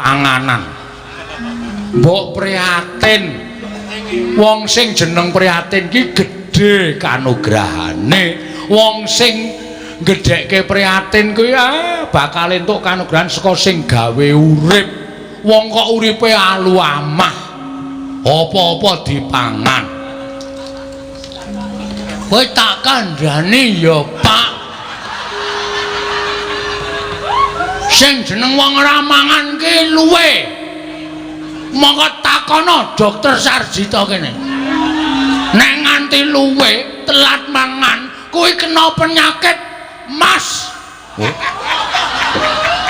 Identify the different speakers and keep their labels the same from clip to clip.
Speaker 1: Panganan. Mbok prihatin. Wong sing jeneng prihatin ki gedhe kanugrahane. Wong sing gedhekke prihatin kuwi bakal entuk kanugrahan saka sing gawe urip. Wong kok uripe alu amah. Apa-apa dipangan. Kowe tak kandhani ya, Pak. Sing jeneng wong ora mangan ki luwe. Monggo takono dokter Sarjito kene. Nek nganti luwe telat mangan kuwi kena penyakit mas. Oh.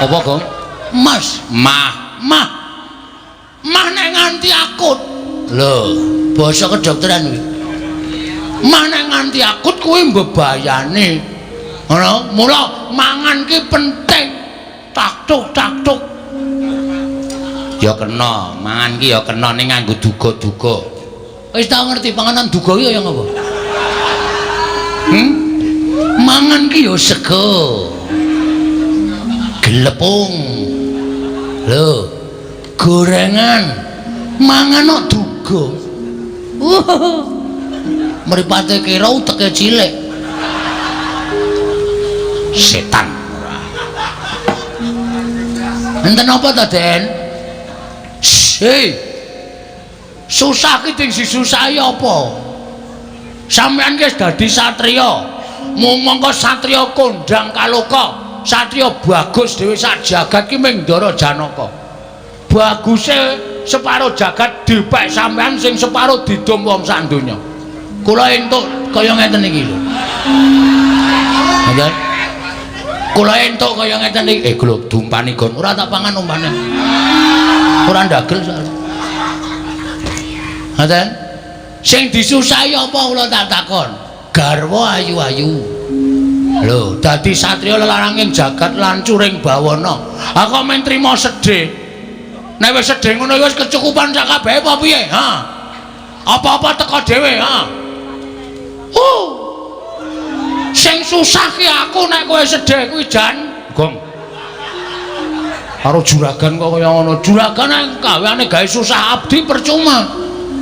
Speaker 1: Apa, Gong? Mas, mah, mah. Mah nek nganti akut. Lho, basa kedokteran kuwi. Mah nek nganti akut kuwi mbebayani. Ngono, mula mangan ki penting. Taktuk taktuk. Ya kena, mangan ki ya kena ning nganggo duga-duga. Wis tau ngerti panganan duga ki kaya ngapa? Mangan ki ya sego. Glepung. Lho, gorengan. Mangan kok duga. Mripate kira uteke cilik. Setan. Enten apa ta, Den? Hei. Susah ki sing disusahi apa? Sampeyan ki wis dadi satriya. Mongko satriya kondang kaloka, satriya bagus dhewe sak jagat ki ming Ndara Janaka. Baguse separo jagat dipek sampeyan sing separo didum wong sak donya. Kula entuk kaya ngeten iki lho. Ngoten. Kula entuk kaya ngeten iki. Lho dumpani gon ora tak pangan umpane. Ora ndagel soalnya. Ngoten. Sing disusahi apa kula tak takon? Garwa ayu-ayu. Lho, dadi satriya lelaranging jagat lancuring bawana. Aku men trimo sedih. Nek wis sedih ngono wis kecukupan sak kabehe apa piye? Ha. Apa-apa teko dhewe, ha. Sing susah ki aku nek kowe sedih kuwi jan gong. Karo juragan kok kaya ngono. Juragan nek gaweane gawe susah abdi percuma.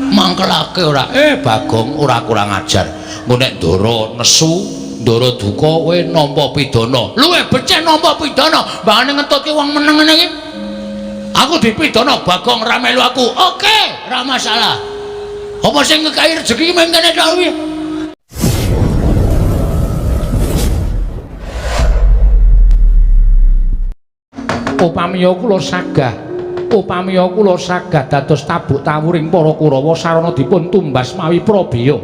Speaker 1: Mangkelake ora. Bagong ora kurang ajar. Engko nek ndara nesu, ndara duka kowe nampa pidana. Luwe becik nampa pidana, mbangane ngetutke wong meneng ngene iki. Aku dipidana Bagong ra melu aku. Oke, ra masalah. Apa sing ngekeki rejeki mung kene tok kuwi. Upamiya kula sagah, upamiya kula sagah dados tabuk tawuring para Kurawa sarana dipun tumbas mawi prabeya.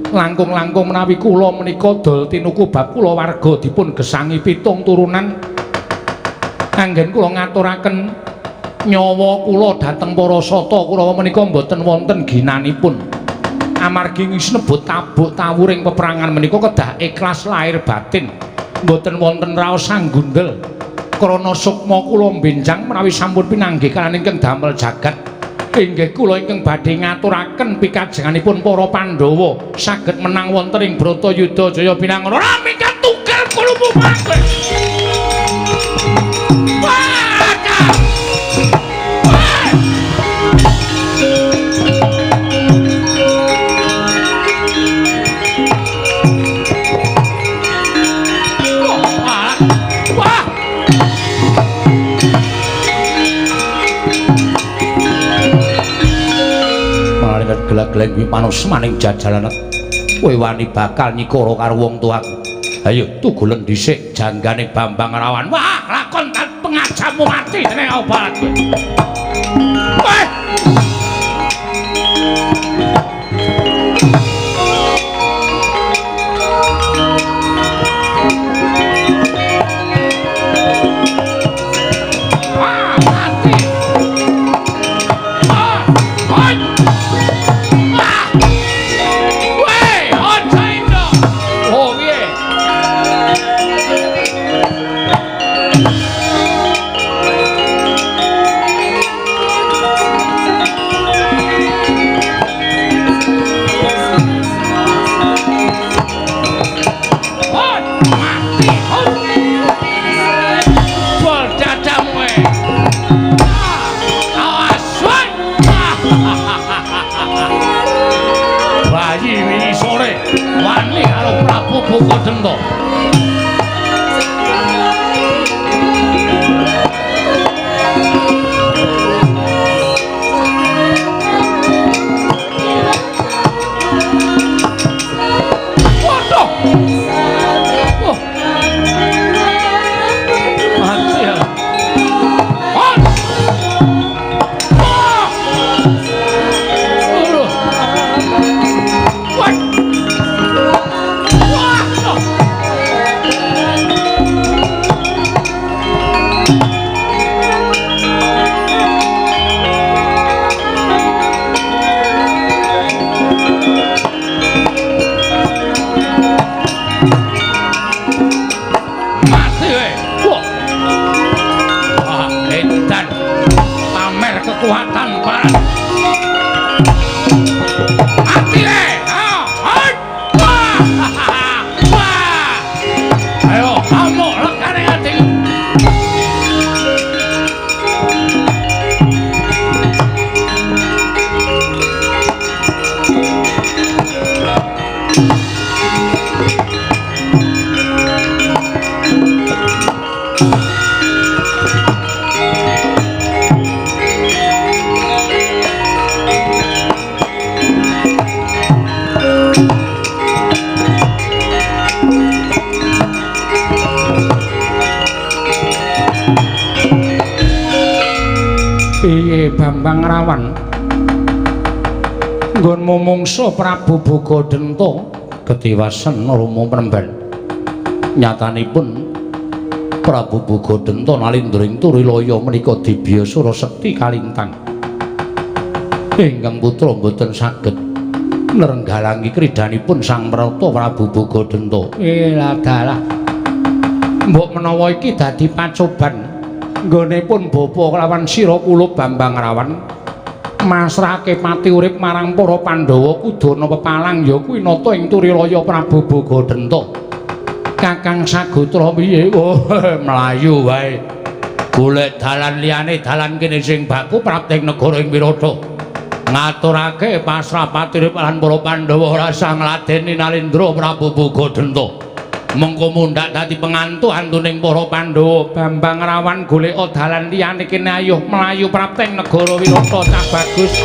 Speaker 1: Langkung-langkung menawi kula menika dol tinuku bab kula warga dipun gesangi pitung turunan anggen kula ngaturaken nyawa kula dhateng para sata Kurawa menika mboten wonten ginanipun. Amargi sinebut tabuk tawuring peperangan menika kedah ikhlas lahir batin, mboten wonten raos sanggundel. Krana sukma kula benjang menawi sampun pinanggih kaliyan ingkang damel jagat, inggih kula ingkang badhe ngaturaken pikajenganipun para Pandhawa saged menang wonten ing Bratayuda Jaya Binangun. Ora minggat tugel kulumu mangke. Gelag-gelag kuwi manus maning jajalan kowe wani bakal nyikara karo wong tuaku. Ayo tugulen dhisik janggane Bambang Rawan. Wah, lakon pengajamu mati jenenge obat kowe. Weh. Wah, mati. Ah, oi. Mati. Bogadenta. Waduh. Oh. Mati ya. Oh. Wah. Aduh. Wah. Wah. Mati kowe. Wah. Wah, edan. Pamer kekuatan paran. Mati kowe. Ah, hot. Wah. Wah. Ayo, amuk lekane ati. Piye Bambang Rawan? Nggonmu mungsuh Prabu Bogadenta ketiwasen Rama Premban. Nyatanipun Prabu Bogadenta nalindra ing Turilaya menika dibyasura sekti kalintang. Ingkang putra mboten saged nrenggalangi kridhanipun Sang Mrata Prabu Bogadenta. Dalah. Mbok menawa iki dadi pacoban nggonipun bapa kelawan sira kula Bambang Rawan masrahake pati urip marang para Pandhawa kudu ana pepalang ya kuwi nata ing Turilaya Prabu Bogadenta. Kakang Sagotra piye? Oh, mlayu wae. Golek dalan liyane, dalan kene sing baku prapting negara ing Wirata. Ngaturake pasrah pati urip lan para Pandhawa ora usah ngladeni Nalindra Prabu Bogadenta. Mengko mundhak dadi pengantu antuning para Pandhawa. Bambang Rawan golek dalan liyane kene ayuh mlayu prapting negara Wirata cah bagus.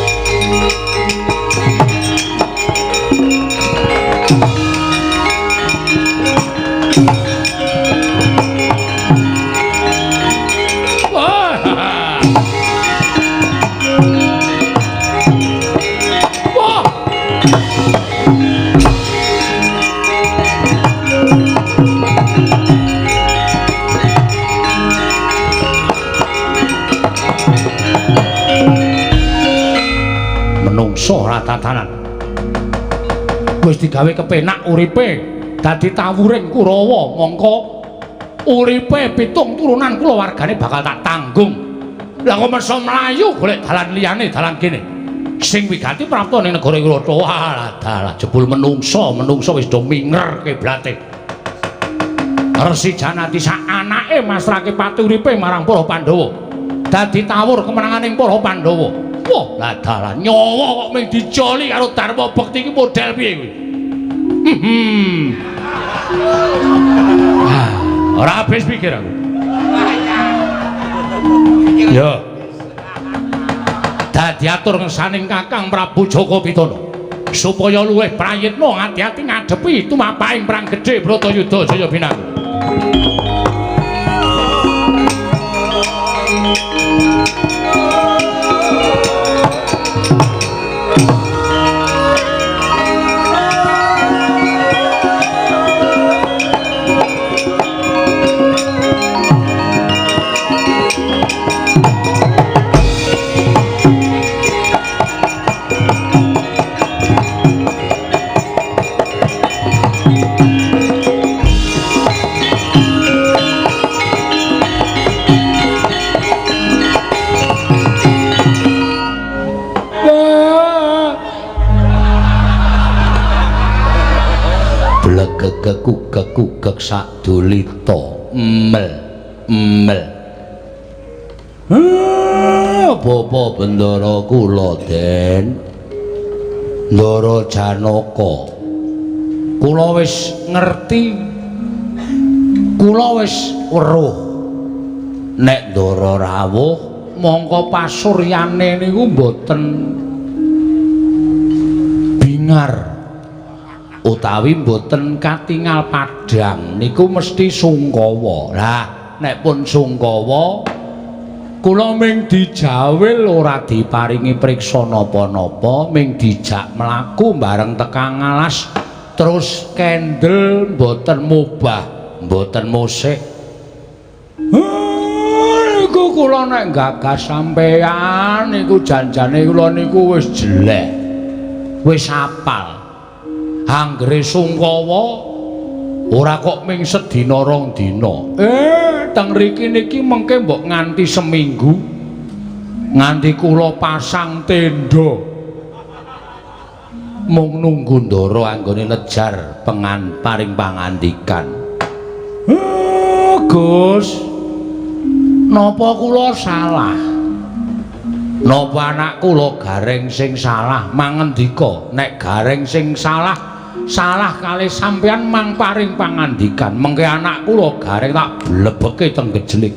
Speaker 1: Wah. Wah. Menungso ora tatanan. Wis digawe kepenak uripe, dadi tawuring Kurawa, mongko uripe pitung turunan kulawargane bakal tak tanggung. Lah kok meso mlayu golek dalan liyane, dalan kene. Sing wigati prapta ning negara Wirata. Wah, dalah jebul menungso, menungso wis do minger kiblate. Resi Janati sak anake masrahke pati uripe marang para Pandhawa. Dadi tawur kemenanganing para Pandhawa. Wah, lah dalah nyawa kok mung dijoli karo Dharma Bekti iki model piye kuwi? Ah, ora habis pikir aku. Ya. Dadi atur ngersaning Kakang Prabu Jaka Pitana supaya luwih prayitna ati-ati ngadepi tumapahing perang gedhe Bratayuda Jaya Binangun. Kekukek sadulita mel mel. Bapa Bendara kula Den Ndara Janaka Kula wis ngerti, kula wis weruh nek Ndara rawuh mongko pasuryane niku mboten bingar utawi mboten katingal padhang, niku mesti sungkawa. Lah nek pun sungkawa kula ming dijawil, ora diparingi priksa napa-napa, ming dijak mlaku bareng tekan alas terus kendel, mboten mubah, mboten musik. Niku kula nek gagas sampean niku janjane kula niku wis jelek, wis apal. Anggere sungkawa ora kok ming sedina rong dina. Teng riki niki mengke mbok nganti seminggu, nganti kula pasang tenda mung nunggu Ndara anggone lejar pengan paring pangandikan. Gus, napa kula salah? Napa anak kula Gareng sing salah? Mangendika, nek Gareng sing salah, salah kalih sampeyan mang paring pangandikan. Mengke anak kula Gareng tak blebeke teng gejlik.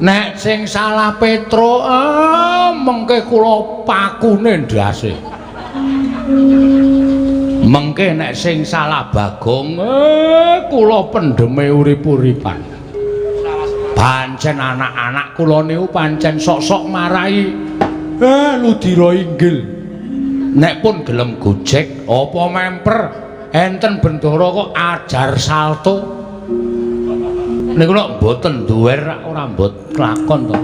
Speaker 1: Nek sing salah Petro, mengke kula pakune ndase. Mengke nek sing salah Bagong, kula pendheme urip-uripan. Pancen anak-anak kula niku pancen sok-sok marai ludira inggil. Nek pun gelem gojek apa memper enten bendara kok ajar salto. Niku lho mboten duwer ora mbot kelakon to.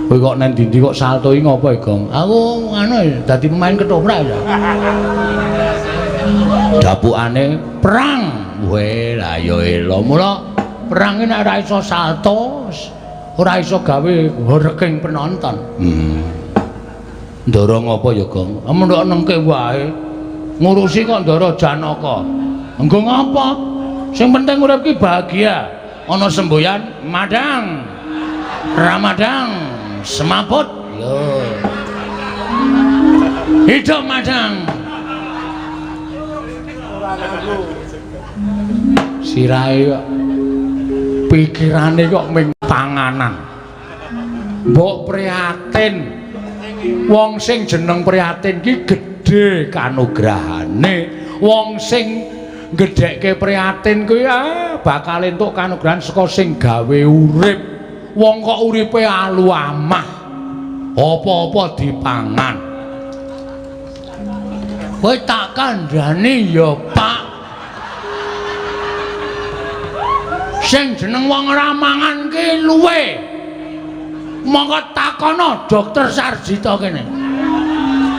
Speaker 1: Kowe kok nang ndi kok salto iki ngopo, Gong? Aku anu dadi pemain ketoprak ya. Dapukane perang. Weh, lah ya elo. Mula perang iki nek ora iso salto, ora iso gawe horeking penonton. Ndara ngopo ya, Gong? Mendhok nengke wae. Ngurusi kok Ndara Janaka. Engko ngapa? Sing penting urip ki bahagia. Ana semboyan madang, ramadang, semaput. Yo. Hidup madang. Sirahe kok pikirane kok ming panganan. Mbok prihatin. Wong sing jeneng prihatin ki gedhe kanugrahane. Wong sing gedhekke prihatin kuwi bakal entuk kanugrahan saka sing gawe urip. Wong kok uripe alu amah, apa-apa dipangan. Kowe tak kandhani ya, Pak. Sing jeneng wong ora mangan ki luwe. Monggo takono dokter Sarjito kene.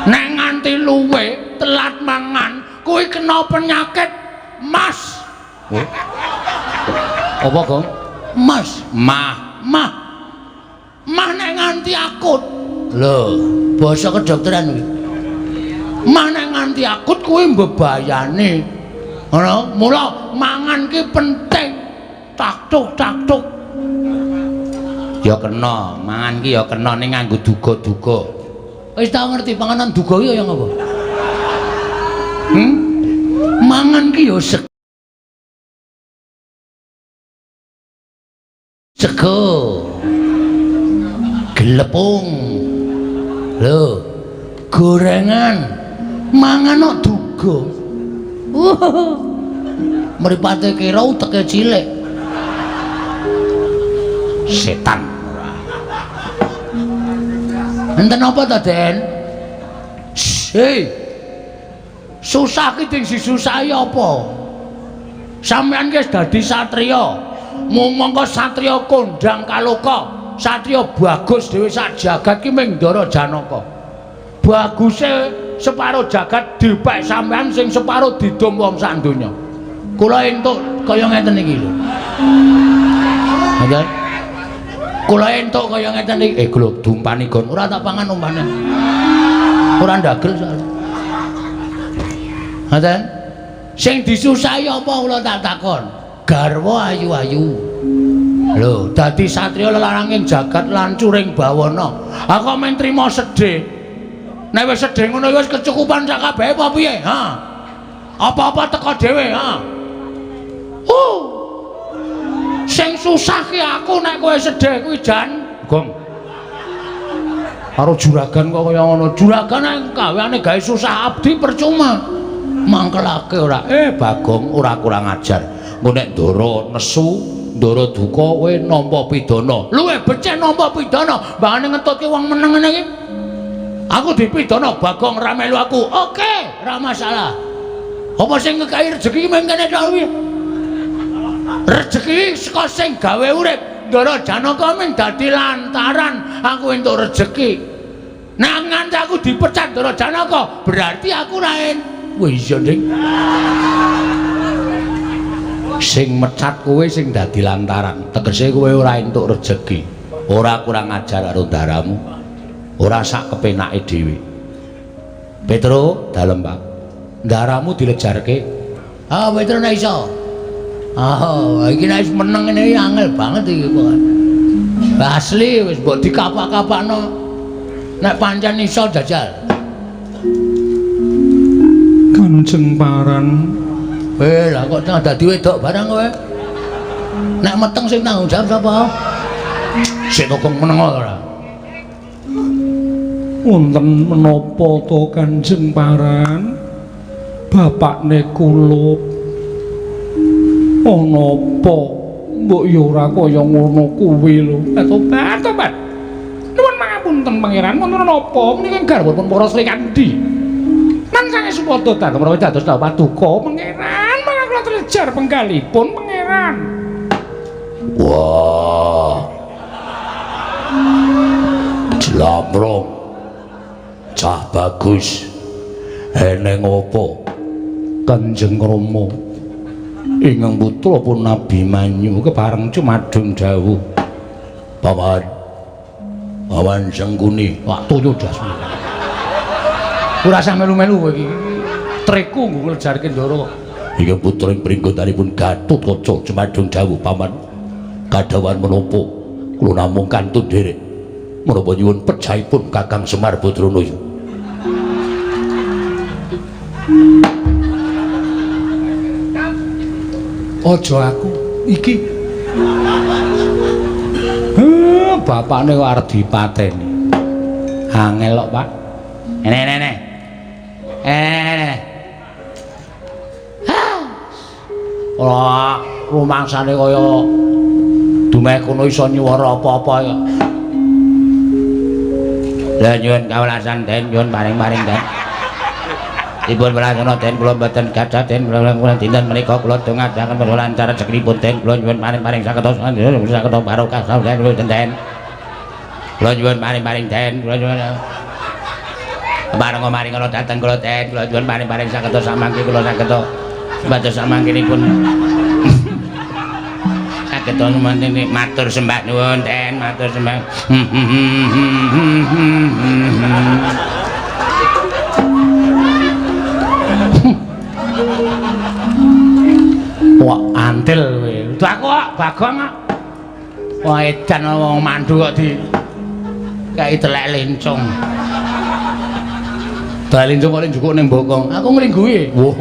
Speaker 1: Nek nganti luwe telat mangan kuwi kena penyakit mas. Oh. Apa, Gong? Mas, mah, mah. Mah nek nganti akut. Lho, basa kedokteran kuwi. Mah nek nganti akut kuwi mbebayani. Ngono, mula mangan ki penting. Taktuk taktuk. Ya kena, mangan ki ya kena ning nganggo duga-duga. Wis tau ngerti panganan duga ki ya ngapa? Mangan ki ya sego. Glepung. Lho, gorengan. Mangan kok duga. Mripate kira uteke cilik. Setan. Enten apa ta, Den? Hei. Susah ki sing disusahi apa? Sampeyan ki wis dadi satriya. Mung mongko satriya kondang kaloka, satriya bagus dhewe sak jagat ki ming Ndara Janaka. Baguse separo jagat dipek sampeyan, sing separo didum wong sak donya. Kula entuk kaya ngeten iki lho. Ngoten. Kula entuk kaya ngeten iki. Lho dumpani gon ora tak pangan umpane. Ora ndagel soalnya. Ngoten. Sing disusahi apa kula tak takon? Garwa ayu-ayu. Lho, dadi satriya lelaranging jagat lancuring bawana. Aku men trima sedih. Nek wis sedhe ngono wis kecukupan sak kabehe apa piye? Ha. Apa-apa teko dhewe, ha. Sing susah ki aku nek kowe sedhe kuwi jan. Gong. Karo juragan kok kaya ngono. Juragan nek gaweane gawe susah abdi percuma. Mangkelake ora. Bagong ora kurang ajar. Engko nek ndara nesu, ndara duka kowe nampa pidana. Luwih becik nampa pidana, mbangane ngetutke wong meneng ngene iki. Aku dipidana Bagong ra melu aku. Oke, ra masalah. Apa sing ngekeki rejeki mung kene tok kuwi? Rejeki saka sing gawe urip. Ndara Janaka mung dadi lantaran aku entuk rejeki. Nek nganti aku dipecat Ndara Janaka, berarti aku ra Wah iya, Ning. Sing mecat kowe sing dadi lantaran. Tegese kowe ora entuk rejeki. Ora kurang ajar karo ndaramu. Ora sak kepenake dhewe. Petro, dalem, Pak. Ndaramu dilejarke. Ah, Petro nek iso. Ah, iki nek wis meneng ngene iki angel banget iki kok. Asli wis mbok dikapak-kapakno. Nek pancen iso jajal.
Speaker 2: Kanjeng Paran.
Speaker 1: Lah kok dadi wedok barang kowe. Nek meteng sing tanggung jawab sapa? Sik to kong meneng ora.
Speaker 2: Wonten menapa to Kanjeng Paran? Bapakne kulup. Ana apa? Mbok ya ora kaya ngono kuwi lho. Tobat, tobat. Nuwun pangapunten pangeran, wonten napa menika garwanipun para Srikandhi. Lan saking supada dalem menawi dados paduka pangeran, mangga kula trejar penggalipun pangeran.
Speaker 1: Wah. Jlamrong. Cah bagus. Eneng apa?
Speaker 2: Kanjeng Rama ingkang putra pun Abimanyu kepareng cumadung dawuh.
Speaker 1: Paman. Paman Sengkuni, wak toyo dasmu. Ora usah melu-melu kowe iki.
Speaker 2: Treku nggo nglejarke Ndara.
Speaker 1: Iki putra ing pringgotanipun Gatotkaca cumadung dawuh paman. Kadhawan menapa kula namung kantun nderek. Menapa nyuwun pejahipun Kakang Semar Badranaya.
Speaker 2: Aja aku iki. Bapakne kok arep dipateni. Angel kok, Pak.
Speaker 1: Ene ene ene. Eh. Ora rumangsane kaya dumeh kono iso nyuwara apa-apa ya. Lah nyuwun kawelasan den, nyuwun paring-paring den. Dipun welasana den kula mboten gadah den kula dinten menika kula dongaaken lancar rezekinipun den kula nyuwun paring-paring saged saged barokah den den. Kula nyuwun paring-paring den kula nyuwun bareng maring kula dateng kula den kula nyuwun paring-paring saged samangke kula saged supados samangkenipun saged matur sembah nuwun den matur sembah.
Speaker 2: Wah, antil kowe.
Speaker 1: Aku kok Bagong kok. Wah edan wong mandu kok di kae telek lencung.
Speaker 2: Telek lencung kok njukuk ning bokong.
Speaker 1: Aku nglingguhi.
Speaker 2: Wah.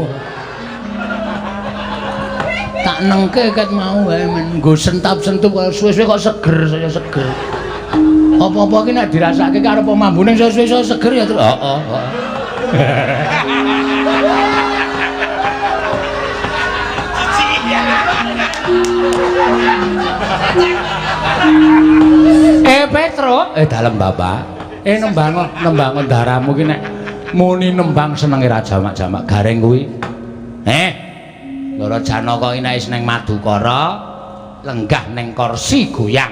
Speaker 1: Tak nengke ket mau wae men nggo sentap-sentup suwe-suwe kok seger saya seger. Apa-apa ki nek dirasake karo pemambune suwe-suwe saya seger ya terus.
Speaker 2: Heeh, heeh.
Speaker 1: Petro, dalem Bapak.
Speaker 2: Nembang nembang ndaramu ki nek muni nembang senenge ra jamak-jamak gareng kuwi.
Speaker 1: Ndara Janaka iki nek wis ning Madukara, lenggah ning kursi goyang.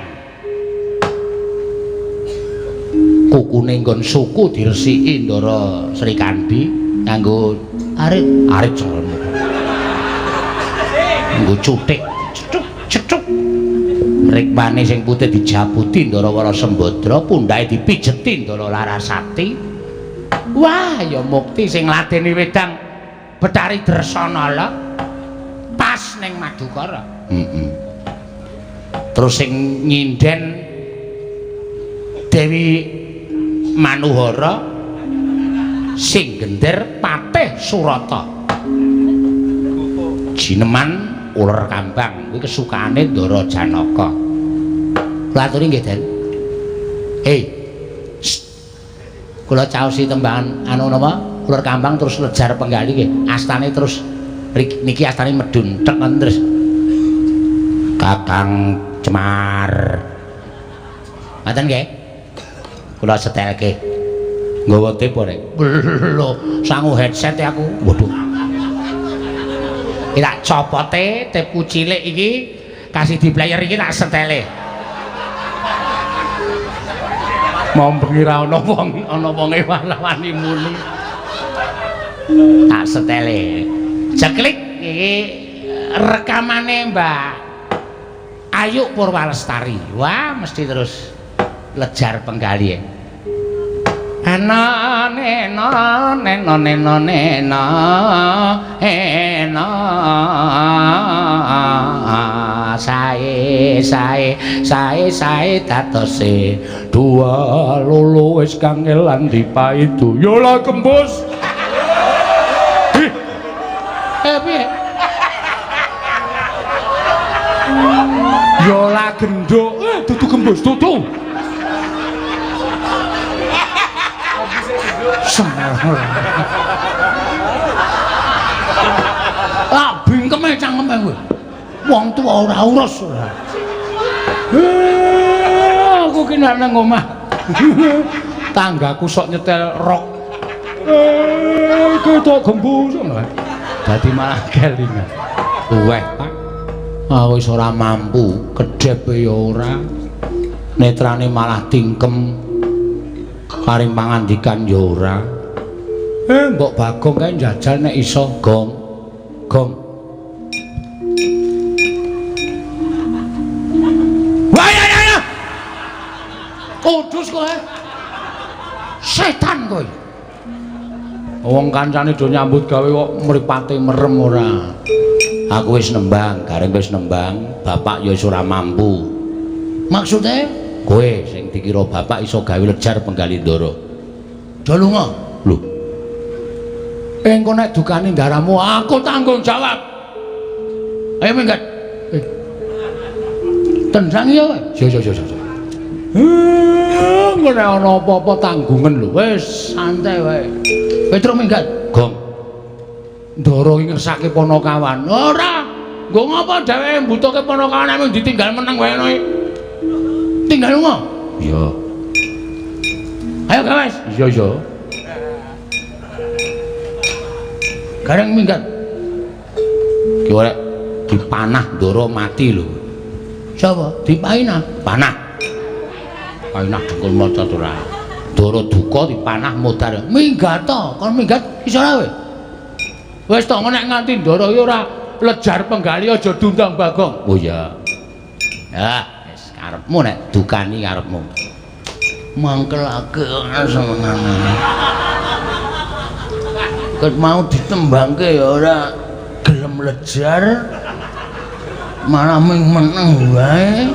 Speaker 1: Kukune nggon suku diresiki Ndara Srikandhi nganggo arit,
Speaker 2: arit jelmu.
Speaker 1: Nggo cutik, cethuk cethuk. Rikmane sing putih dijabuti Ndara Wara Sembadra, pundhake dipijeti Ndara Larasati. Wah, ya mukti sing ngladeni wedang Betari Dresanala pas ning Madukara.
Speaker 2: Heeh.
Speaker 1: Terus sing nyinden Dewi Manuhara Sing gender Patih Surata. Jineman uler kambang kuwi kesukaane Ndara Janaka. Kula aturi nggih, Den. Hei. Kula caosi tembangan anu napa? Uler kambang terus lejar penggali nggih. Astane terus niki astane medun tek ngoten terus. Kakang Cemar. Ngoten nggih. Kula setelke. Nggawa tip ora? Lho, sangu headset aku. Waduh. Iki tak copote tepku cilik iki kasih di player iki tak setele. Mau bengi ra ana wong, ana wonge wani muni. Tak setele. Jeklik iki rekamane Mbak Ayu Purwalestari. Wah, mesti terus lejar penggali. Ana nena nena nena nena ena sae sae sae sae dadose
Speaker 2: dua lolo wis kangelan dipaidu ya lah gembus.
Speaker 1: Piye ya lah genduk dudu gembus dudu. Lah bingkeme cangkeme kowe. Wong tuwa ora urus ora. Aku ki nek nang omah. Tanggaku sok nyetel rock. Ketok gembus ngono. Dadi malah kelingan. Luweh, Pak. Aku wis ora mampu, kedhep ya ora. Netrane malah tingkem. Paring pangandikan ya ora. Mbok Bagong kae njajal nek iso, Gong. Gong. Wah ya ya ya. Kudus kowe. Setan kowe. Wong kancane do nyambut gawe kok mripate merem ora. Aku wis nembang, gareng wis nembang, bapak ya wis ora mampu. Maksude kowe sing dikira bapak iso gawe lejar penggali Ndara. Do lunga. Lho. Engko nek dukane ndaramu aku tanggung jawab. Ayo minggat. Tendang ya kowe. Yo yo yo yo. Engko nek ana apa-apa tanggungan lho. Wis santai wae. Petruk minggat. Gong. Ndara iki ngersake Panakawan. Ora. Nggo ngapa dheweke mbutuhke Panakawan mung ditinggal meneng wae ngono iki. Tinggal lunga. Iya. Ayo gawes. Iya iya. Gareng minggat. Ki ora dipanah Ndara mati lho. Sapa? Dipainah. Panah. Painah dengkul maca ora. Ndara duka dipanah modar. Minggat to, kon minggat iso ora kowe? Wis to nek nganti Ndara iki ora lejar penggali aja diundang Bagong. Oh iya. Ya. Karepmu nek dukani karepmu. Mangkelake senengane. Ket mau ditembangke ya ora gelem lejar. Malah ming meneng wae.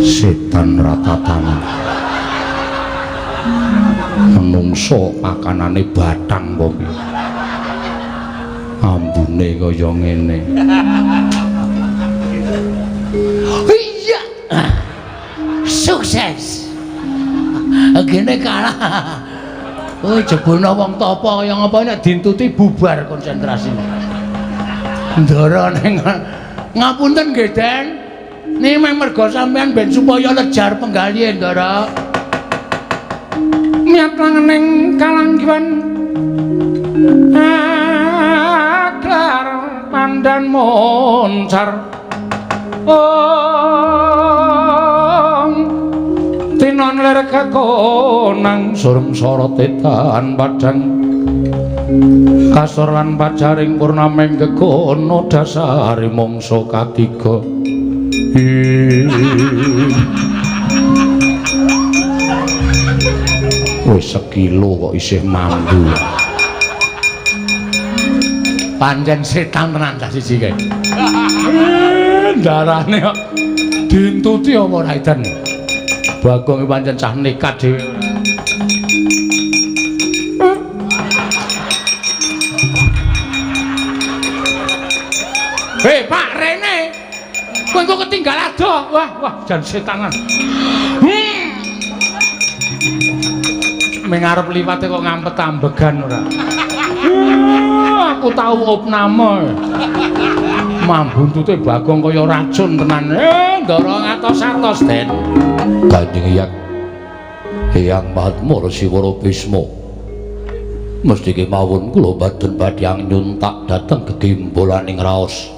Speaker 2: Setan ratatane menungso pakanane bathang apa piye ambune kaya ngene.
Speaker 1: Iya, sukses. Gene kalah. Oh, jebulna wong tapa kaya ngapa nek dintuti bubar konsentrasine. Ndara ning ngapunten nggih, Den. Niki mung merga sampean ben supaya lejar penggalihe, Ndara.
Speaker 2: Miyat langening kalanggiwan aklar pandan moncar. Ong tinon lir kekonang surem sorot edan padang kasor lan pajaring purnameng gegono dasare mangsa katiga. Wis sekilo kok isih mambu.
Speaker 1: Pancen setan tenan cah siji kae. Darane kok dintuti apa ora Iden? Bagong iki pancen cah nekat dhewe. Hei Pak Rene. Kowe kok ketinggal adoh. Wah, wah jan setanan. Ming arep liwate kok ngampet ambegan ora. Aku tau opname. Mambuntute Bagong kaya racun tenan. Ndara ngatos-atos, Den.
Speaker 3: Kanjeng Hyang Hyang Mahatma Resi Wara Bisma. Mesti kemawon kula boten badhe nyuntak dhateng gegimbolaning raos.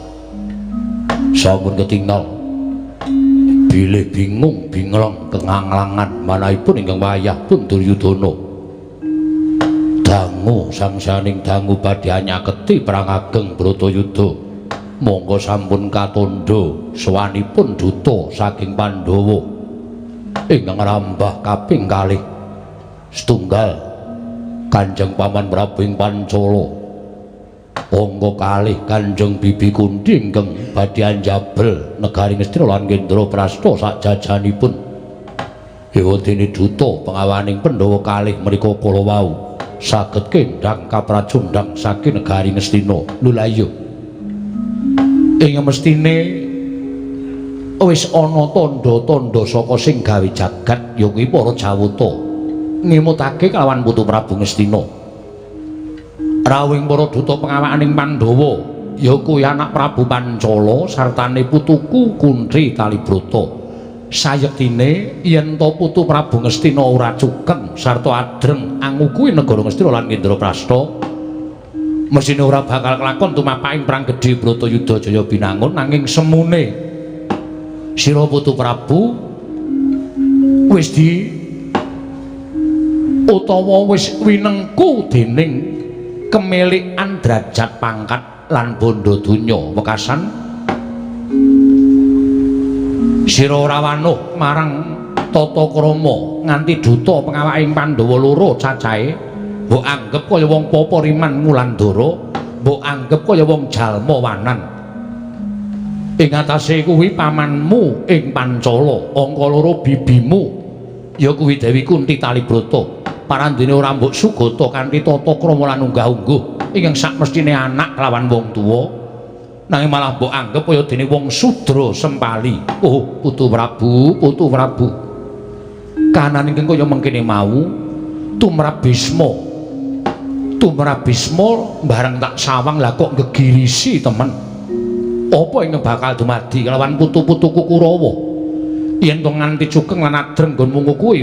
Speaker 3: Sampun ketingal bilih bingung bingleng kenganglangan manahipun ingkang wayah pun Duryudana. Dangu sangsaning dangu badhe nyaketi perang ageng Bratayuda. Monggo sampun katandha sowanipun duta saking Pandhawa ingkang rambah kaping kalih setunggal Kanjeng Paman Prabu ing Pancala, angka kalih Kanjeng Bibi Kunti ingkang badhe anjabel negari Ngastina lan Indraprasta sajajanipun. Ewadene duta pengawaning Pandhawa kalih menika kala wau saged kendhang kapracundhang saking negari Ngastina. Lho la iya, ing mestine wis ana tandha-tandha saka sing gawe jagat ya kuwi para Jawata ngemutake kelawan Putu Prabu Ngastina. Rawuhing para duta pengawakaning Pandhawa ya kuwi anak Prabu Pancala sartane putuku Kunthi Talibrata. Sayektine yen to Putu Prabu Ngastina ora cukeng sarta adreng angukuhi negara Ngastina lan Indraprasta, mesine ora bakal kelakon tumapaking perang gedhe Bratayuda Jaya Binangun. Nanging semune sira Putu Prabu wis di utawa wis winengku dening kemelikan derajat pangkat lan bondo donya wekasan sira ora wanuh marang tata krama nganti duta pengawaking Pandhawa loro cacahe mbok anggep kaya wong papa riman Ngulandara, mbok anggep kaya wong jalma wanan. Ing atase kuwi pamanmu ing Pancala, angka loro bibimu ya kuwi Dewi Kunti Talibrata. Parandene ora mbok sugata kanthi tata krama lan unggah-ungguh ingkang sakmestine anak kelawan wong tuwa, nanging malah mbok anggep kaya dene wong sudra sempali. Oh, Putu Prabu, Putu Prabu. Kahanan ingkang kaya mengkene mau tumrap Bisma. Tumrap Bisma bareng tak sawang lah kok gegirisi temen. Apa ingkang bakal dumadi kelawan putu-putuku Kurawa? Yen to nganti cukeng lan adreng nggonmu ngukuhi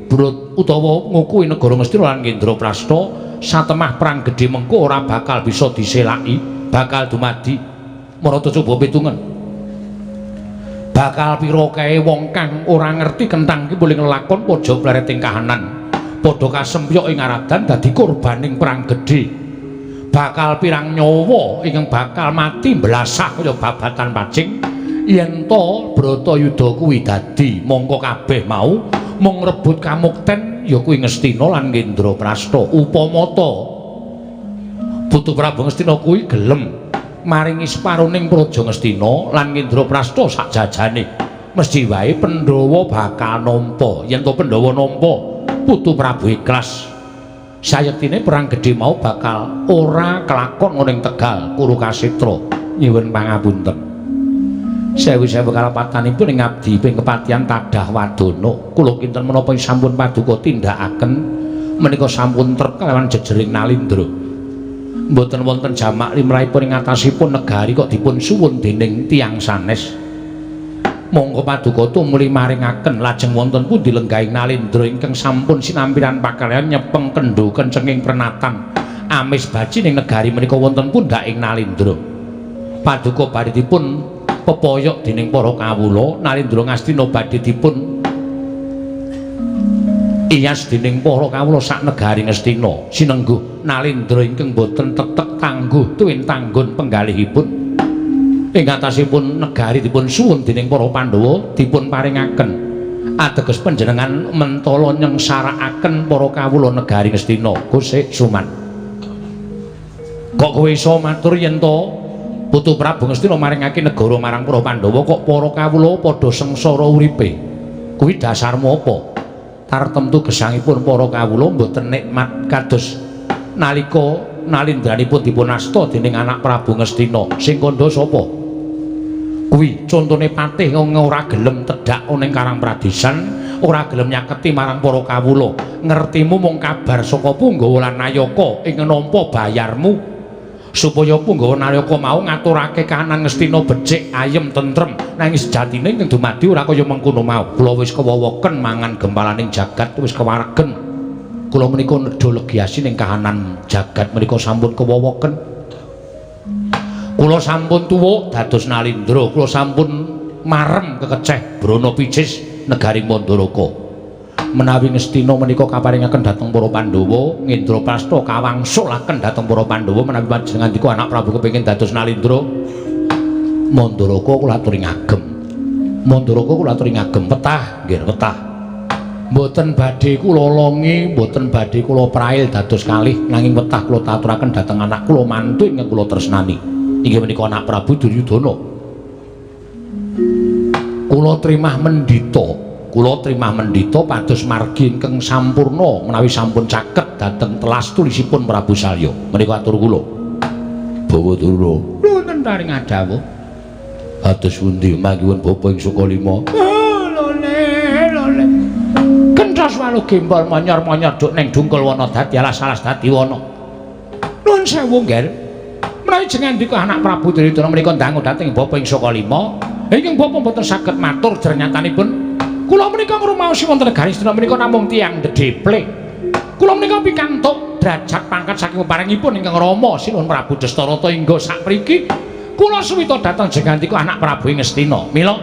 Speaker 3: brut utawa ngukuhi negara Ngastina lan Indraprasta, satemah perang gedhe mengko ora bakal bisa diselaki, bakal dumadi. Marata coba pitungen. Bakal pira kae wong kang ora ngerti kenthang ki boleh nglakon pojok plereting kahanan. Padha kasempyok ing aradan dadi korbaning perang gedhe. Bakal pirang nyawa ingkang bakal mati mblasah kaya babatan pacing yen to Bratayuda kuwi dadi mongko kabeh mau mung rebut kamukten ya kuwi Ngastina lan Indraprasta. Upama ta Putu Prabu Ngastina kuwi gelem maringi separuning praja Ngastina lan Indraprasta sakjajane, mesti wae Pandhawa bakal nampa. Yen to Pandhawa nampa, Putu Prabu ikhlas. Sayektine perang gedhe mau bakal ora kelakon ana ing Tegal Kurukasetra. Nyuwun pangapunten. Sewu-sewu kalapatanipun ing abdi ping kepatihan tadah wadana. Kula kinten menapa sampun paduka tindakaken menika sampun trep kalawan jejering nalindra. Mboten wonten jamak limrahipun ing atasipun negari kok dipun suwun dening tiyang sanes. Monggo paduka tumuli maringaken lajeng wonten pundi lenggahing nalindra ingkang sampun sinampiran pakaryan nyepeng kendho kencenging prenatan amis baci ning negari menika wonten pundhaking nalindra. Paduka badhe dipun pepoyok dening para kawula, nalindra Ngastina badhe dipun iyas dening para kawula sak negari Ngastina. Sinengguh nalindra ingkang boten tetek tangguh tuwin tanggon penggalihipun. Ing atasipun negari dipun suwun dening para Pandhawa dipun paringaken ateges panjenengan mentala nyengsarakaken para kawula negari Ngastina. Gusik Suman.
Speaker 1: Kok kowe iso matur yen to Putu Prabu Ngastina maringake negara marang para Pandhawa kok para kawula padha sengsara uripe? Kuwi dasarmu apa? Tartemtu gesangipun para kawula mboten nikmat kados nalika nalindranipun dipun asta dening anak Prabu Ngastina. Sing kandha sapa? Kuwi contone patih ora gelem tedhak ning Karang Pradesan, ora gelem nyaketi marang para kawula. Ngertimu mung kabar saka Punggawa lan Nayaka ing nampa bayarmu supaya Punggawa Nayaka mau ngaturake kahanan Ngastina becik, ayem, tentrem. Nanging sejatine ing dumadi ora kaya mengkono mau. Kula wis kewowoken mangan gempalaning jagat, wis kewaregen. Kula menika nedha legiasi ning kahanan jagat menika sampun kewowoken. Kula sampun tuwa dados Nalindra, kula sampun marem kekeceh brana picis negari Mandaraka. Menawi Ngastina menika kaparingaken dhateng para Pandhawa, Ngendraprasta kawangsulaken dhateng para Pandhawa menawi panjenengan dika anak Prabu kepengin dados Nalindra. Mandaraka kula aturi ngagem. Mandaraka kula aturi ngagem petah, nggih petah. Mboten badhe kula longi, mboten badhe kula prail dados kalih, nanging wetah kula aturaken dhateng anak kula mantu ingkang kula tresnani. Inggih menika anak Prabu Duryudana. Kula trimah mendhita, kula trimah mendhita pados margi ingkang sampurna menawi sampun caket dhateng telas tulisipun Prabu Salya. Menika atur kula. Bawa Durna. Wonten paring adhawuh. Kados pundi manggiwun bapa ing Sukalima? Oh, lole, lole. Kenthas walu gembol monyor-monyor duk ning dungkul wana dadi alas-alas dadi wana. Nuwun sewu, Ngger. Menawi jengandika anak Prabu Duryudana menika ndangu dhateng bapa ing Sukalima, ingkang bapa mboten saged matur jernyatanipun. Kula menika ngrumaosi wonten negari Astina menika namung tiyang dedeple. Kula menika pikantuk derajat pangkat saking peparingipun ingkang Rama Sinuhun Prabu Dastarata hingga sapriki kula suwita dhateng jengandika anak Prabu ing Ngastina. Mila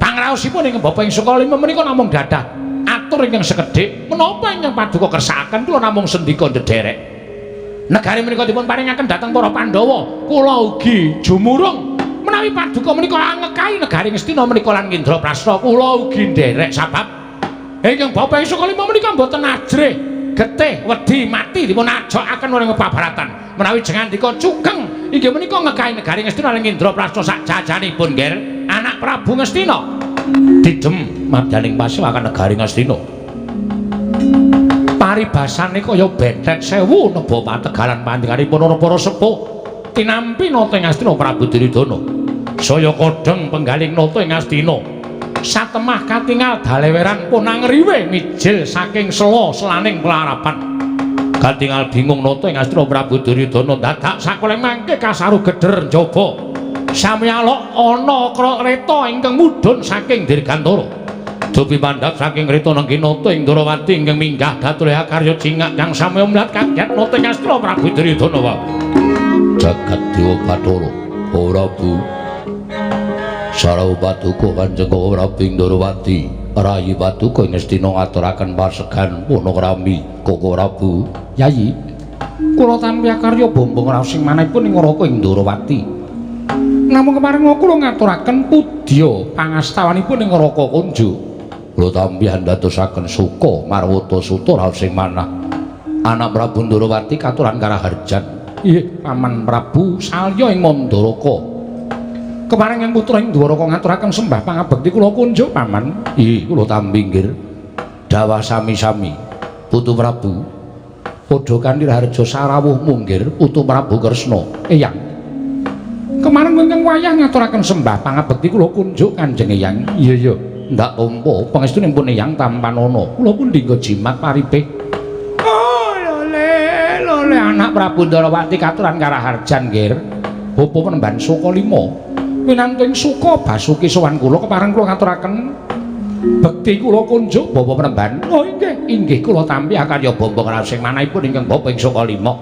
Speaker 1: pangraosipun ingkang bapa ing Sukalima menika namung dadah atur ingkang sekedhik menapa ingkang paduka kersakaken kula namung sendika ndederek. Negari menika dipun paringaken dhateng para Pandhawa, kula ugi jumurung menawi paduka menika angekai negari Ngastina menika lan Ngendraprasta kula ugi nderek sabab ingkang bapa ing Sukalima menika mboten ajrih getih wedi mati dipun ajokaken ing pabaratan. Menawi jengandika cukeng inggih menika ngekai negari Ngastina lan Ngendraprasta sak jajanipun, Ngger. Anak Prabu Ngastina didem madyaning pasewakan negari Ngastina. Paribasane kaya bethet sewu neba pategalan pandhikanipun para sepuh tinampi nata ing Ngastina Prabu Duryudana. Saya kodheng penggaling nata ing Ngastina. Satemah katingal daleweran punang riwe mijil saking sela selaning pelarapan. Katingal bingung nata ing Ngastina Prabu Duryudana dadak sakoleng mangke kasaru geder njaba. Sami alok ana kreta ingkang mudhun saking Dirgantara. Dupi mandhap saking kreta nenggi nata ing Ndrawati ingkang minggah datulih karya cingak kang sami mlihat kaget nata ing Ngastina Prabu Duryudana wae. Jagat Dewa Bathara Prabu Sarawu Paduka Kanjeng Prabu ing Ndrawati rayi Paduka ing Ngastina ngaturaken pasegan panakrami Koko Prabu. Yayi, kula tampi akarya bombong raos sing manahipun ing Raka ing Ndrawati. Namung keparenga kula ngaturaken pudya pangastawanipun ing Raka Kunju. Kula tampi andadosaken suka marwata suta raos sing manah. Anak Prabu Ndrawati katuran karaharjan. Inggih, Paman Prabu Salya ing Mandaraka. Keparengan putra ing Dwaraka ngaturaken sembah pangabekti kula kunjuk, Paman. Inggih, kula tampi nggih. Dawah sami-sami. Putu Prabu padha kanthi raharja sarawuh munggir Putu Prabu Kresna. Eyang. Kemareng ingkang wayah ngaturaken sembah pangabekti kula kunjuk Kanjeng Eyang. Iya iya, ndak tampa pangestunipun Eyang tampanana. Kula pun dinggo jimat paripih. Oh, lole, lole anak Prabu Ndrawati katuran karaharjan nggih. Bapa penemban Sukalima. Winantu ing suka basuki sowan kula kepareng kula ngaturaken bekti kula kunjuk bapa penemban. Oh inggih, inggih kula tampi akarya bombong raos sing manahipun ingkang bapa ing Sukalima.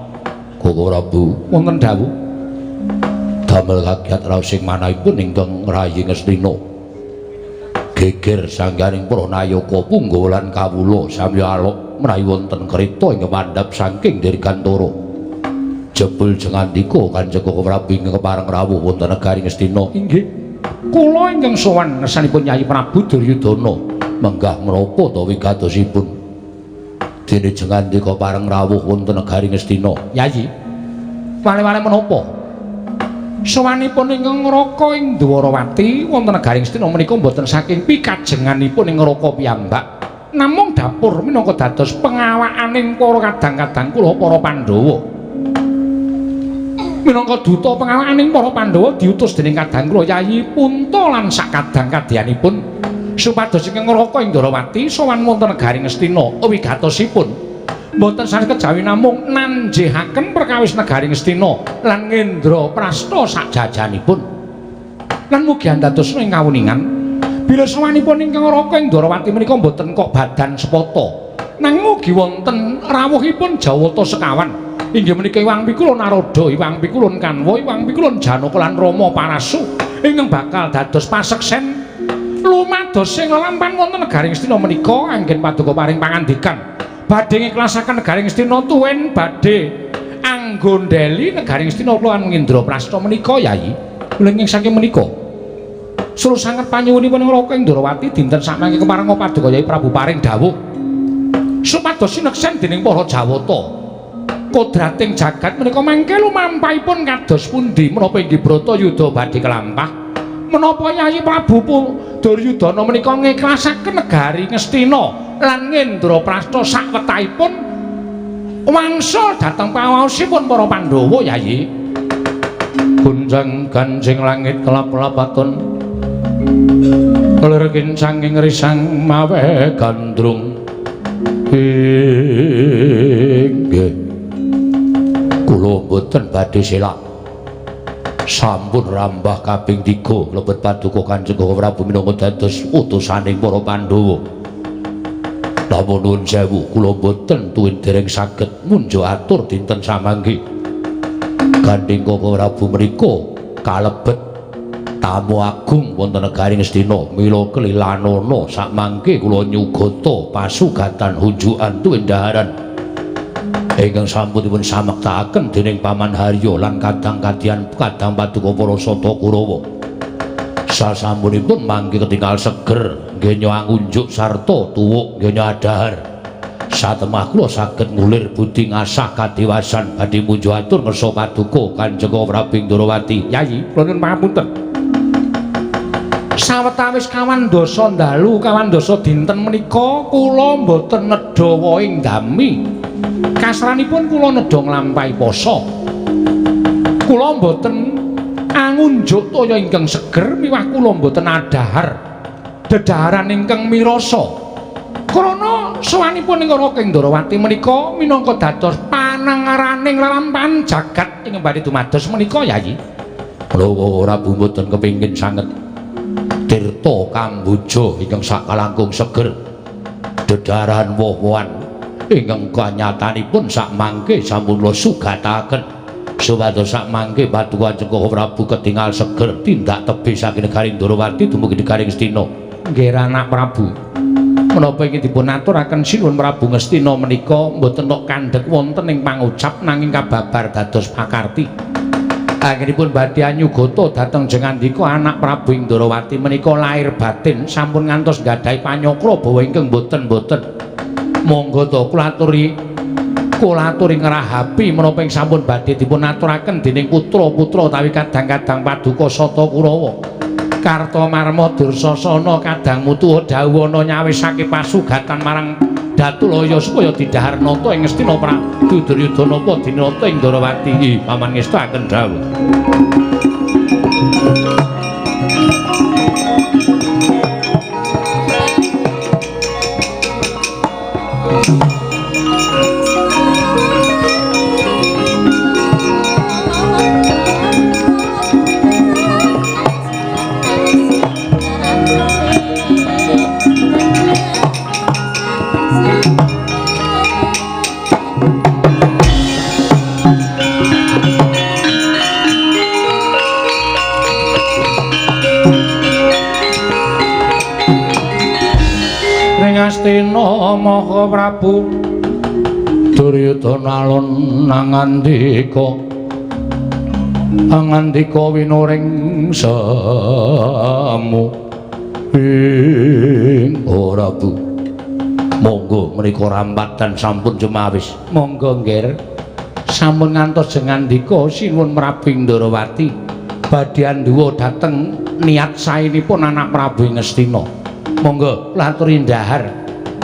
Speaker 1: Koko Prabu wonten dawuh damel kagiat raos sing manahipun ingkang rayi Ngastina. Geger sangganing para nayaka punggawa lan kawula sami alok menawi wonten kreta ing mandhap saking Dirgantara. Jebul jengandika Kanjeng Koko Prabu ingkang kepareng rawuh wonten negari Ngastina. Inggih. Kula ingkang sowan ngersanipun Yayi Prabu Duryudana. Menggah menapa ta wigatosipun? Dene jengandika pareng rawuh wonten negari Ngastina.
Speaker 2: Yayi, wale-wale menapa? Sowanipun ingkang Raka ing Dwarawati wonten negari Ngastina menika mboten saking pikajenganipun ing Raka piyambak, namung dapur minangka dados pengawakaning para kadang-kadang kula para Pandhawa. Minangka duta pengawakaning para Pandhawa diutus dening kadang kula Yayi Punta lan sakadang kadyanipun supados ingkang Raka ing Dwarawati sowan wonten negari Ngastina. Wigatosipun mboten sanes kejawi namung nanjehaken perkawis negari Ngastina lan ngendra prasta sajajanipun. Lan mugi andadosna ing kawuningan bila sowanipun ingkang Raka ing Dwarawati menika mboten kok badan sepata, nanging mugi wonten rawuhipun Jawata sekawan, inggih menika Iwang Pikulun Narada, Iwang Pikulun Kanwa, Iwang Pikulun Janaka lan Rama Parasu ingkang bakal dados paseksen lumados sing lelampahan wonten negari Ngastina menika. Anggen paduka paring pangandikan badhe ngiklasaken negari Ngastina tuwin badhe anggondheli negari Ngastina lan Indraprasta menika. Yayi, lenging saking menika suruh sanget panyuwunipun Raka ing Dwarawati dinten sakmangke keparenga paduka Yayi Prabu paring dawuh supados sineksen dening para Jawata kodrating jagat menika mangke lumampahipun kados pundi menapa inggih Bratayuda badhe kelampah, menapa Yayi Prabu Duryudana menika ngiklasaken negari Ngastina lan Ngendraprasta sakwetahipun wangsa dhateng pangaosipun para Pandhawa. Yayi,
Speaker 1: gunjang ganjing langit kelap-lapaton lir kincanging risang mawe gandrung. Inggih, kula mboten badhe selak, sampun rambah kaping 3 mlebet paduka Kanjeng Prabu minangka dados utusaning para Pandhawa. Namung nuwun sewu, kula mboten tuwin dereng saged munjo atur dinten samangke. Gandheng Koko Prabu menika kalebet tamu agung wonten negari Ngastina, mila kelilanana sakmangke kula nyugata pasugatan hunjukan tuwin daharan ingkang sampun dipun samektakaken dening Paman Harya lan kadang kadian kadang paduka para Sata Kurawa. Sasampunipun mangke ketinggal seger nggenya angunjuk sarta tuwuk nggenya adahar. Satemah kula saged ngulir budi ngasah kadewasan badhe munjuk atur ngersa paduka Kanjeng Prabu ing Dwarawati.
Speaker 2: Yayi, kula nyuwun pangapunten. Sawetawis kawan dasa dalu kawan dasa dinten menika kula mboten nedha wohing dami. Kasranipun kula nedha nglampahi poso. Kula mboten angunjuk toya ingkang seger miwah kula mboten adahar dedaharan ingkang mirasa. Krana sowanipun ing Raka ing Dwarawati menika minangka dados panangaraning lelampahan jagat ing badhe dumados menika. Yayi,
Speaker 1: kula ora mboten kepingin sanget tirta kamboja ingkang sakalangkung seger dedaharan woh-wohan ingkang kanyatanipun sakmangke sampun kula sugataken supados sakmangke paduka Kanjeng Prabu ketingal seger tindak tebih saking negari Dwarawati dumugi negari Ngastina.
Speaker 2: Nggih anak Prabu, menapa iki dipun aturaken Sinuwun Prabu Ngastina menika mboten tok kandhek wonten ing pangucap nanging kababar dados pakarti. Anggenipun badhe anyugata dhateng jengandika anak Prabu ing Dwarawati menika lair batin sampun ngantos nggadahi panyakra bawa ingkang boten-boten. Monggo to kula aturi ngrahapi menapa ing sampun badhe dipun aturaken dening putra-putra utawi kadang-kadang paduka Sata Kurawa. Kartomarma Dursasana kadang mutuha dawuhana nyawisake pasugatan marang Datulaya supaya didhahar nata ing Ngastina Prabu Duryudana apa dinata ing Dwarawati. Paman ngestakaken dawuh. Ngastina Maha Prabu
Speaker 1: Duryudana alun nangandika angandika winuring semu ing Prabu.
Speaker 3: Monggo menika rampatan sampun cemawis.
Speaker 1: Monggo nggih. Sampun ngantos jengandika sinuwun Prabu Ndorowati badhe anduwa dhateng niat saenipun anak Prabu Ngastina. Monggo kula aturi ndahar,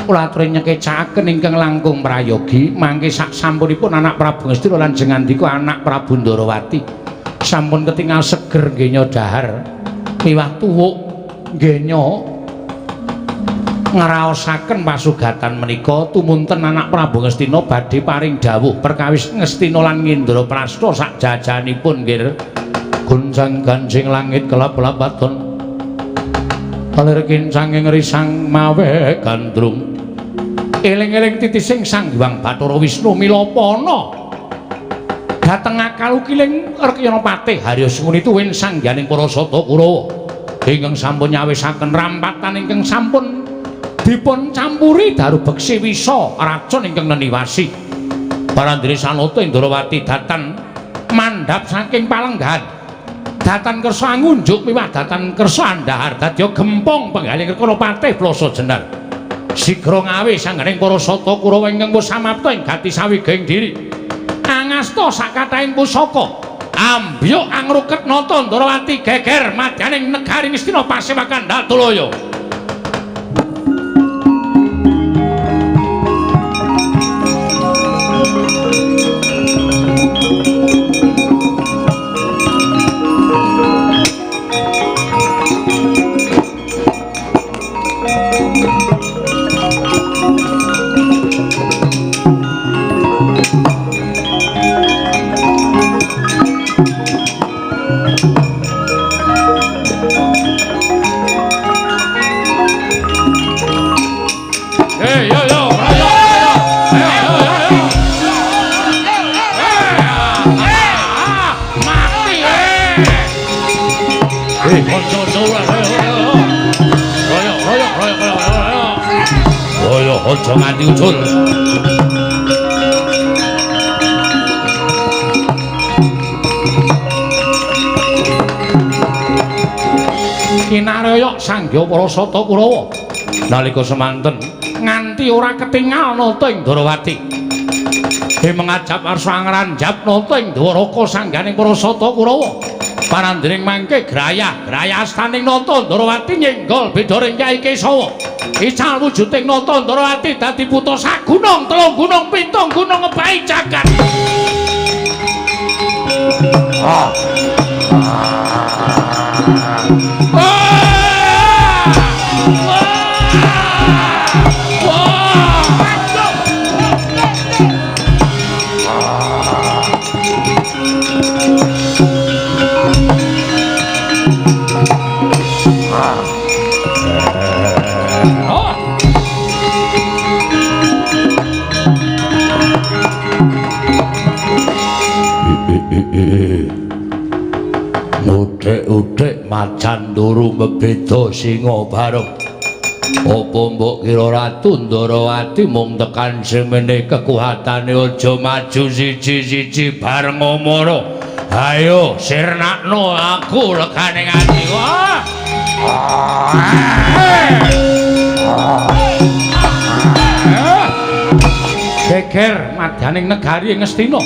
Speaker 1: kula aturi nyekecakaken ingkang langkung prayogi mangke sak sampunipun anak Prabu Ngastina lan jengandika anak Prabu Ndorowati sampun ketingal seger nggenya dahar miwah tuwuk nggenya ngraosaken pasugatan menika tumunten anak Prabu Ngastina badhe paring dawuh perkawis Ngastina lan Ngendraprasta sak jajanipun nggih.
Speaker 3: Goncang ganjing langit kelap-lapaton alir kincanging risang mawe gandrung.
Speaker 1: Eling-eling titising Sang Hyang Bathara Wisnu milapana dhateng akal ukiling Rekyana Patih Harya Sengkuni tuwin sangyaning para Sata Kurawa ingkang sampun nyawisaken rampatan ingkang sampun dipun campuri daru beksi wisa racun ingkang neniwasi. Parandene Sanata Indrawati datan mandhap saking palenggahan datan kersa ngunjuk miwah datan kersa andhahar dadya gempong penggaling Rekana Patih Plasa Jenar. Sigra ngawe sangganing para Sata Kurawa ingkang wis samapta ing gati sawiging diri. Angasta sakathahing pusaka ambyuk angruket nata Ndrawati geger madyaning negari Ngastina pasewakan Datulaya.
Speaker 3: Aja nganti ucul.
Speaker 1: Kinaraya sangya para Sata Kurawa
Speaker 3: nalika semanten
Speaker 1: nganti ora ketingal nata ing Ndrawati. Hemengajap arsa ngranjap nata ing Dwaraka sangganing para Sata Kurawa. Parandring mangke grayah grayah astaning nata Ndrawati nyenggol bedoring Kyai Kesawa. Ical wujuding nata Ndrawati dadi putra sagunung, telung gunung, pitung gunung ngebahi jagat.
Speaker 3: Udik-udik macan turu mebeda singa bareng. Apa mbok kira Ratu Ndrawati mung tekan semene kekuatane aja maju siji-siji bareng omoro. Ayo sirnakno aku legane ati. Wah.
Speaker 1: Geger madyaning negari Ngastina.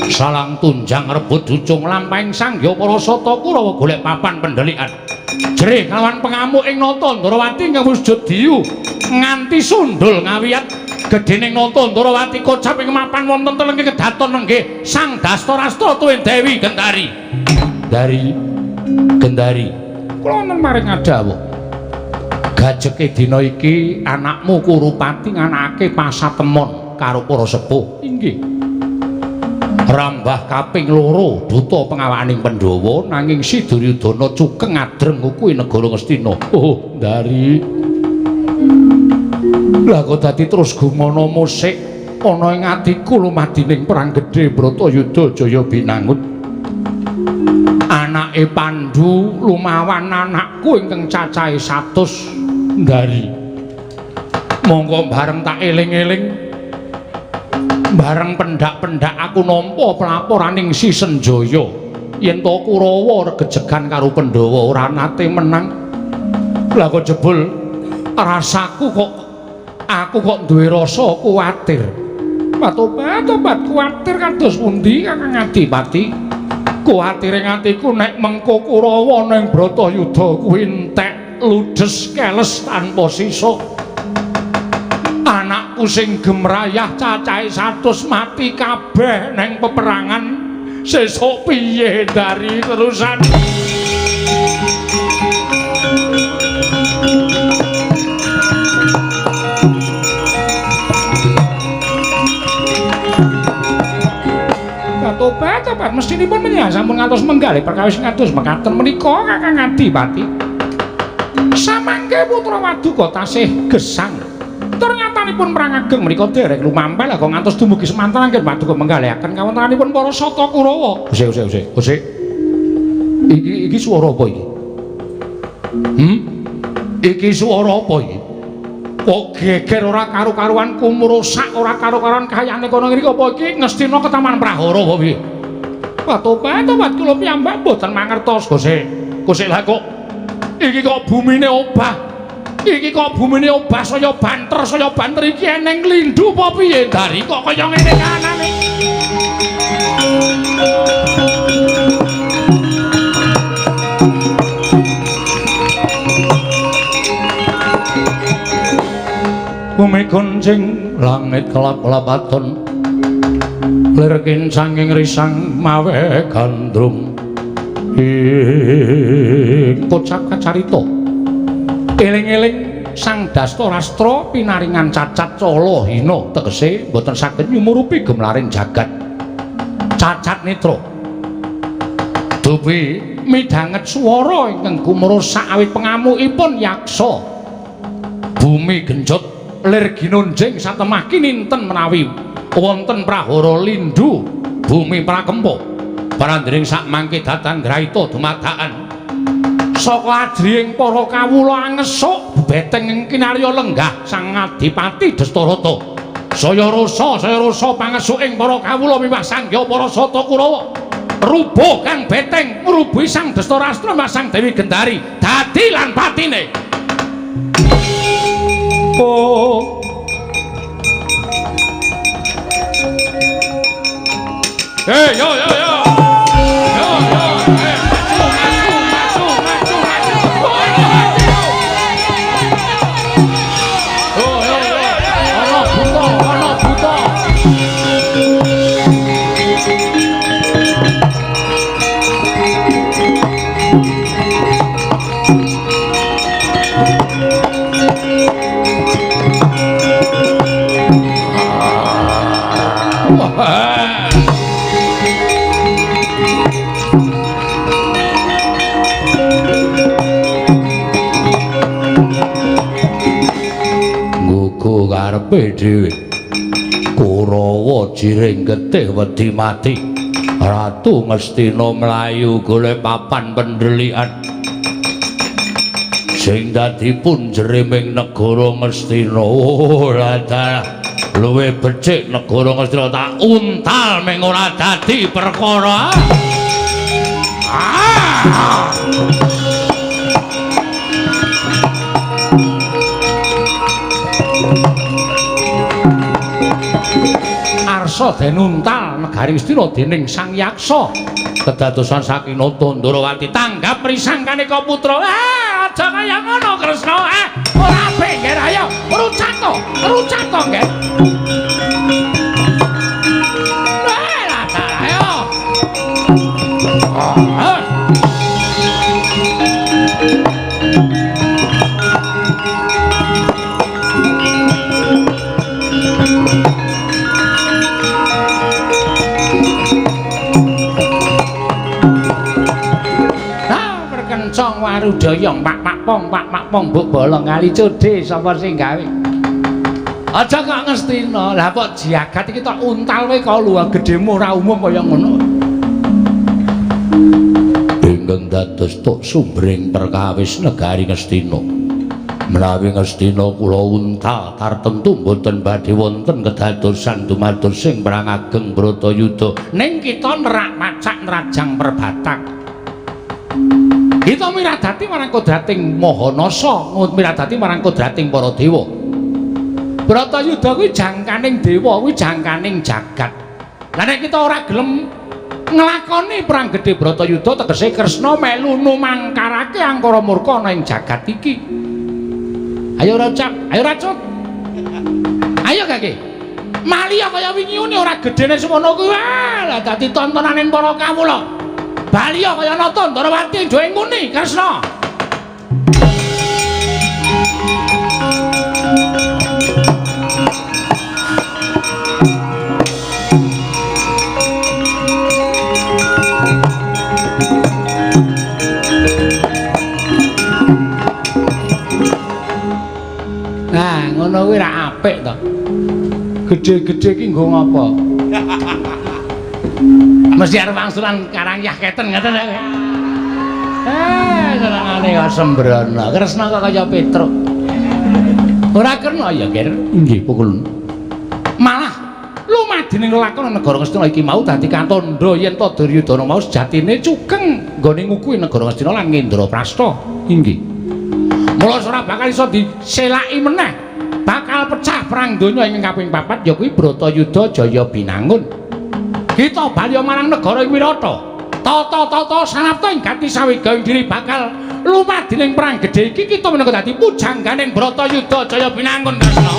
Speaker 1: Salang tunjang rebut jucung lampahing sangya para Sata Kurawa golek papan pendelikan. Jerih kalawan pengamuk ing nata Ndrawati ingkang wujud diyu nganti sundul ngawiyat gedhening nata Ndrawati kocap ing mapan wonten telenging kedaton nenggih Sang Dastarastra tuwin Dewi Gendari.
Speaker 3: Dari Gendari,
Speaker 1: kula wonten maring adhawuh. Gajeke dina iki anakmu Kurupati nganakake pasatemon karo para sepuh. Inggih.
Speaker 3: Rambah kaping loro duta pengawakaning Pandhawa nanging si Duryudana cukeng adreng kuwi negara Ngastina.
Speaker 1: Oh, Ndari. Lah kok dadi terus gumana musik ana ing atiku lumadining perang gedhe Bratayuda Jaya Binangun. Anake Pandhu lumawan anakku ingkang cacahe 100. Ndari. Monggo bareng tak eling-eling. Bareng pendak-pendak aku nampa pelaporaning si Senjaya yen to Kurawa regejegan karo Pandhawa ora nate menang. Lah kok jebul rasaku kok Aku kok duwe rasa kuwatir. Tobat-tobat kuwatir kados pundi Kakang Adipati? Kuwatire atiku nek mengko Kurawa ning Bratayuda kuwi entek ludes keles tanpa sisa. Anakku sing gemrayah cacahe 100 mati kabeh neng peperangan. Sesuk piye dari terusan? Tobat-tobat mestinipun menika sampun ngantos menggalih perkawis ngantos mekaten menika Kakang Adipati. Samangke putra Waduka tasih gesang. Ternyatanipun perang ageng menika dereng lumampah lah kok ngantos dumugi semanten anggen Waduka menggalihaken kawontenanipun para Sata Kurawa. Usih usih usih usih. Iki iki swara apa iki? Iki swara apa iki? Kok geger ora karu-karuan kumrusak ora karu-karuan kayane kono ngene iki apa iki Ngastina ketaman prahara apa piye? Tobat-tobat kula piyambak mboten mangertos Gusti. Gusti lah kok iki kok bumine obah. Iki kok bumine obah saya banter iki eneng lindhu apa piye dari kok kaya ngene kanane. Bumi goncing langit kelap-kelapaton lir kincanging risang mawe gandrung ing kocap kacarita eling-eling Sang Dastarastra pinaringan cacat cala hina tegese mboten saged nyumurupi gemlaring jagat cacat netra dupi midhanget swara ingkang gumrusak awit pengamukipun yaksa bumi genjot lir ginunjing satemah kininten menawi wonten prahara lindhu bumi prakempa parandring sakmangke datan graita dumadakan saka ajrihing para kawula angesuk beteng ing kinarya lenggah Sang Adipati Dastarata saya rasa pangesuking para kawula miwah sanggya para Sata Kurawa rubuh kang beteng ngrubuhi Sang Dastarastra miwah Sang Dewi Gendari dadi lan patine. Oh. Hey, yo yo yo. Yo yo. Hey, maju maju maju maju. Yo yo yo. Ana buta, ana buta. Nggo karepe dhewe Kurawa jiring getih wedi mati. Ratu Ngastina mlayu golek papan pendhelikan sing dadi punjere ming negara Ngastina. Oh, dalah luwih becik negara Ngastina tak untal ming ora dadi perkara. Ah! Arsa den untal negari Ngastina dening Sang Yaksa. Kedadosan Sakinata Ndorowati tanggap risang kaneka putra. Ah, aja kaya ngono Kresna. Ah, ora apik ngger ayo rucato, rucato ngger. Ah, ayo. Ah. Kencong warudayang pak pak pong pak pak pong mbok bolong kali codhe sapa sing gawe aja kok Ngastina lah kok jagat iki tok untal wae kok luwih gedhemu ora umum kaya ngono ingkang dados tok sumbering perkawis negari Ngastina menawi Ngastina kula untal tartemtu mboten badhe wonten kedadosan dumados sing perang ageng Bratayuda ning kita nerak pacak nerajang perbatak. Kita miradati marang kodrating Maha Nasa, miradati marang kodrating para dewa. Bratayuda kuwi jangkaning dewa, kuwi jangkaning jagat. Lah nek kita ora gelem nglakoni perang gedhe Bratayuda tegese Kresna melu numangkarake angkara murka ana ing jagat iki. Ayo rocap, ayo racut. Ayo kake. Maliya kaya wingi une ora gedene semono kuwi. Lah dadi tontonaning para kawula. Baliya kaya nata Ndarawati njoe nguni Kresna. Nah, ngono kuwi ra apik to. Gedhe-gedhe iki nggo ngapa? Mesti arep wangsulan Karangyah keten ngoten ta. Senengane kok sembrono. Kresna kok kaya Petruk. Ora kena ya, Ger. Inggih, pukul. Malah lumadining lelakon negara Ngastina iki mau dadi kantandha yen to Duryudana mau sejatine cukeng nggone ngukuhi negara Ngastina lan Ngendraprasta. Inggih. Mula ora bakal iso diselaki meneh. Bakal pecah perang donya ingkang kaping papat ya kuwi Bratayuda Jaya Binangun. Kita bali marang negara Wirata. Tata-tata sanapta ing gati sawigaing diri bakal lumadining perang gedhe iki kita minangka dadi pujangganing Bratayuda Jaya Binangun Kresna.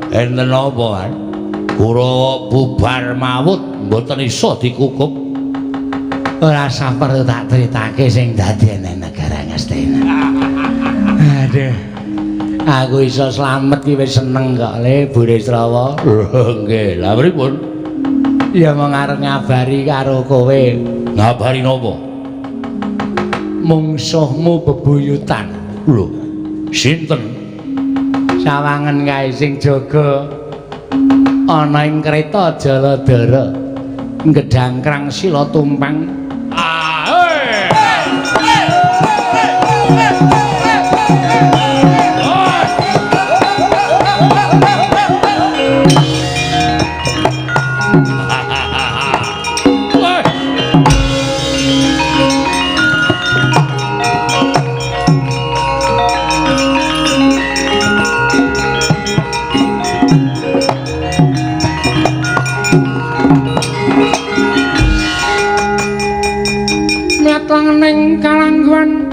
Speaker 1: Enten apa kan? Kurawa bubar mawut mboten iso dikukup. Ora saper tak critake sing dadi ning negara Ngastina. Aduh. Aku iso slamet ki wis seneng kok le Burisrawa. Nggih, lha pripun? Ya mung arep ngabari karo kowe. Ngabari napa? Mungsuhmu bebuyutan. Lho, sinten? Sawangen kae sing jaga ana ing kreta Jaladara ngedhangkrang sila tumpang. Ning kalangguan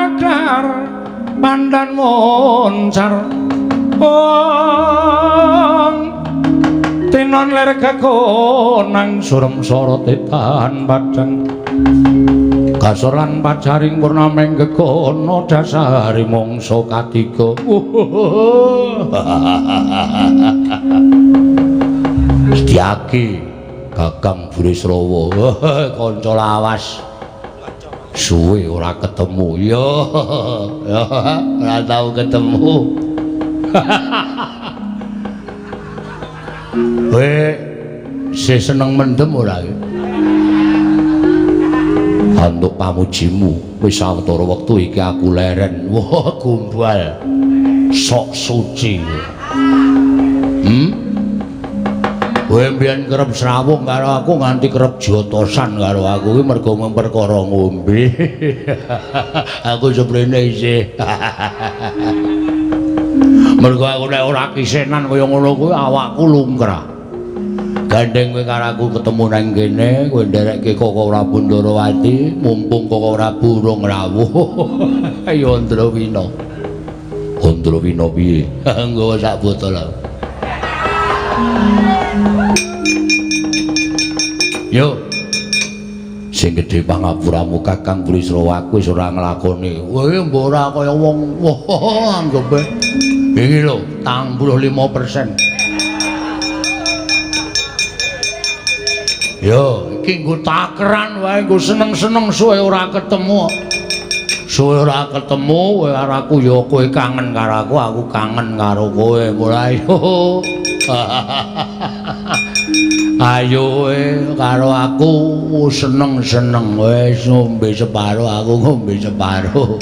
Speaker 1: agar pandan moncar ong tinon ler kekonang surem sorote tahan padang kasor lan pajaring purnameng gegono dasari mangsa katiga. Setyaki Kakang Burisrawa, kanca lawas suwe ora ketemu ya, ora tau ketemu. Kowe isih seneng mendem ora? Antuk pamujimu wis sawetara wektu iki aku leren. Wah, gombal sok suci. Kowe mbiyen kerep srawung karo aku nganti kerep jotosan karo aku kuwi mergo mung perkara ngombe. Aku seprene isih. Mergo aku nek ora kisenan kaya ngono kuwi awakku lungkrah. Gandeng kowe karo aku ketemu nang kene, kowe nderekke Koko Prabu Ndarawati, mumpung Koko Prabu urung rawuh. Ayo Andrawina. Andrawina piye? Nggawa sak botol. Yo, sing gedhe pangapuramu Kakang Burisrawa aku wis ora nglakoni. Kowe mbok ora kaya wong wah anggepe. Iki lho, 85%. Yo, iki nggo takeran wae, nggo seneng-seneng suwe ora ketemu. Suwe ora ketemu, kowe karo aku ya kowe kangen karo aku, aku kangen karo kowe. Mulai yo. Ayo kowe karo aku seneng-seneng wis ngombe separo, aku ngombe separo.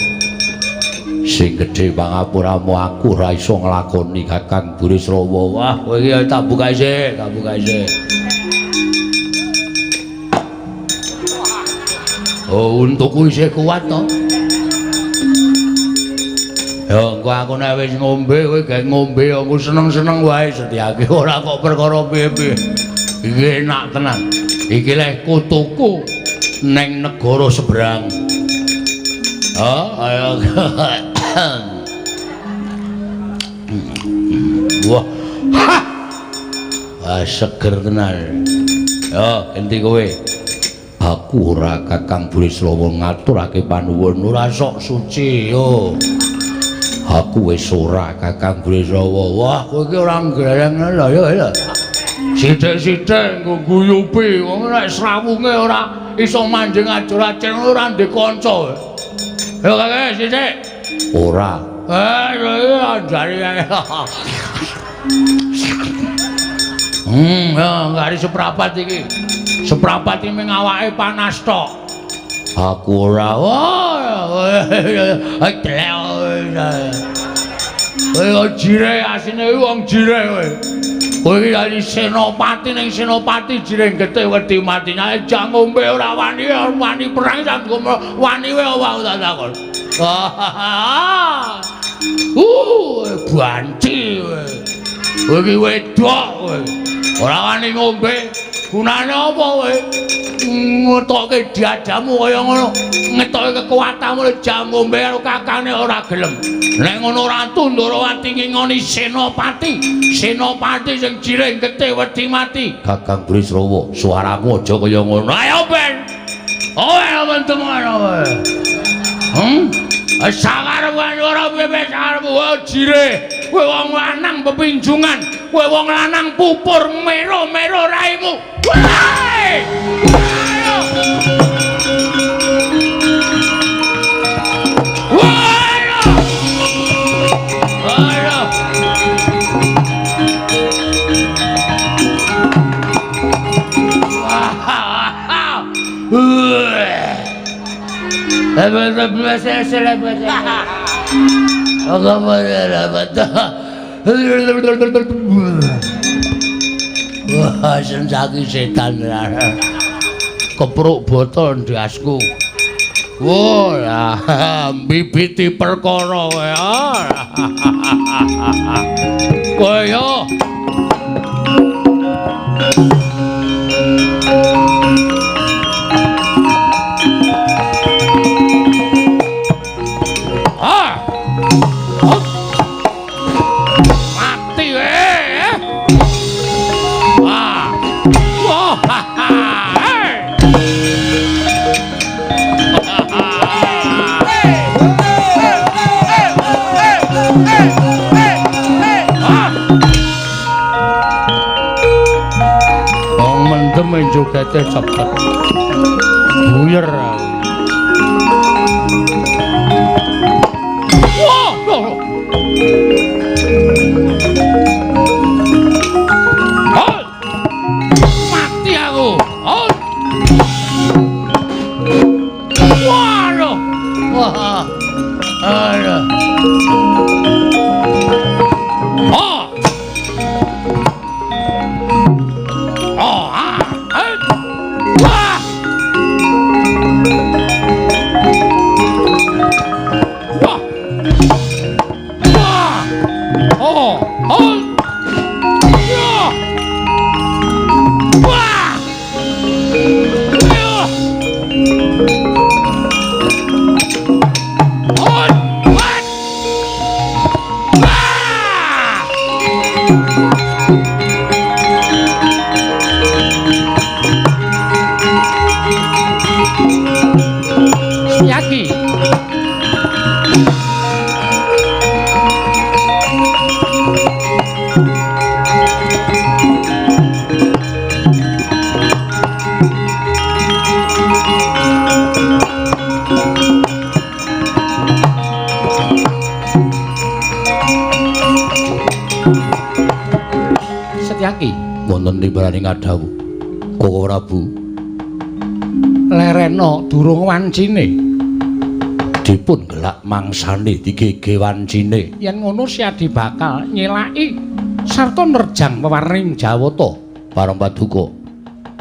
Speaker 1: Sing gedhe pangapuramu aku ora iso nglakoni Kakang Burisrawa. Wah, kowe iki tak buka sik, tak buka sik. Oh, untukku isih kuat to. Ya engko aku nek wis ngombe kowe gawe ngombe aku seneng-seneng wae Setyaki, ora kok perkara piye-piye. Iki enak tenan. Iki leh kutuku neng negara seberang. Oh, ayo. Wah. Ha. Wah, seger tenan. Yo, enti kowe. Aku ora Kakang Burisrawa ngaturake panuwun, ora sok suci yo. Aku wis ora Kakang Burisrawa. Wah, kowe iki ora nggereng lho ya. Sithik-sithik nggo guyupi wong nek srawunge ora iso manjing ajur-ajur ora ndek kanca. Yo Kakang sithik. Ora. Eh, ya jare. Ya ngari seprapat iki. Seprapat iki mung awake panas tok. Aku ora. Kowe jire asine wong jire kowe. Kowe iki dadi senopati ning senopati jire getih wedi mati. Nek jak ngombe ora wani, wani perang sak wani wae aku tak takon. Banci kowe. Kowe iki wedok kowe. Ora wani ngombe. Gunane apa kowe? Ngetokke dadamu kaya ngono, ngetokke kekuatanmu jam ngombe karo kakane ora gelem. Nek ngono Ratu Ndorowati ngingoni senopati, senopati sing jirih getih wedi mati. Kakang Burisrawa, suaramu aja kaya ngono. Ayo ben. Owe mentem ngono kowe. Sakarepmu ora piye sakarepmu jirih. Kowe wong lanang pepinjungan, kowe wong lanang pupur mero-mero raimu. Woi! Wah, sensaki setan kepruk botol ndasku. Wah, mbibiti perkara kowe. Kowe yo. Jogete cepet. Buyer. Wah, mati aku. Wah, wah. Aduh. Oh.
Speaker 3: Wonten timbalaning adhawuh Koko Prabu.
Speaker 1: Lerena durung wancine.
Speaker 3: Dipun gelak mangsane digege wancine.
Speaker 1: Yen ngono Siadi bakal nyelaki sarta nerjang pewarning Jawata.
Speaker 3: Parang paduka.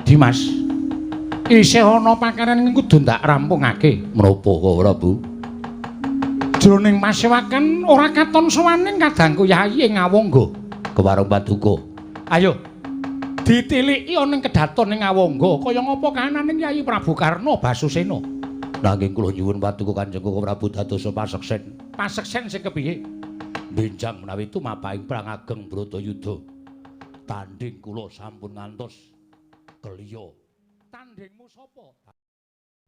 Speaker 1: Dimas, isih ana pakaran ing kudu ndak rampungake.
Speaker 3: Menapa Koko Prabu?
Speaker 1: Jroning pasewakan ora katon sowaning kadangku Yayi ing Awangga.
Speaker 3: Kepareng paduka.
Speaker 1: Ayo ditiliki ana ing kedaton ing Awangga kaya ngapa kahananing Yayi Prabu Karna Basusena.
Speaker 3: Nanging kula nyuwun paduka Kanjeng Koko Prabu dados paseksen.
Speaker 1: Paseksen sing kepiye?
Speaker 3: Benjang menawi tumapaing perang ageng Bratayuda. Tanding kula sampun ngantos keliya.
Speaker 1: Tandingmu sapa?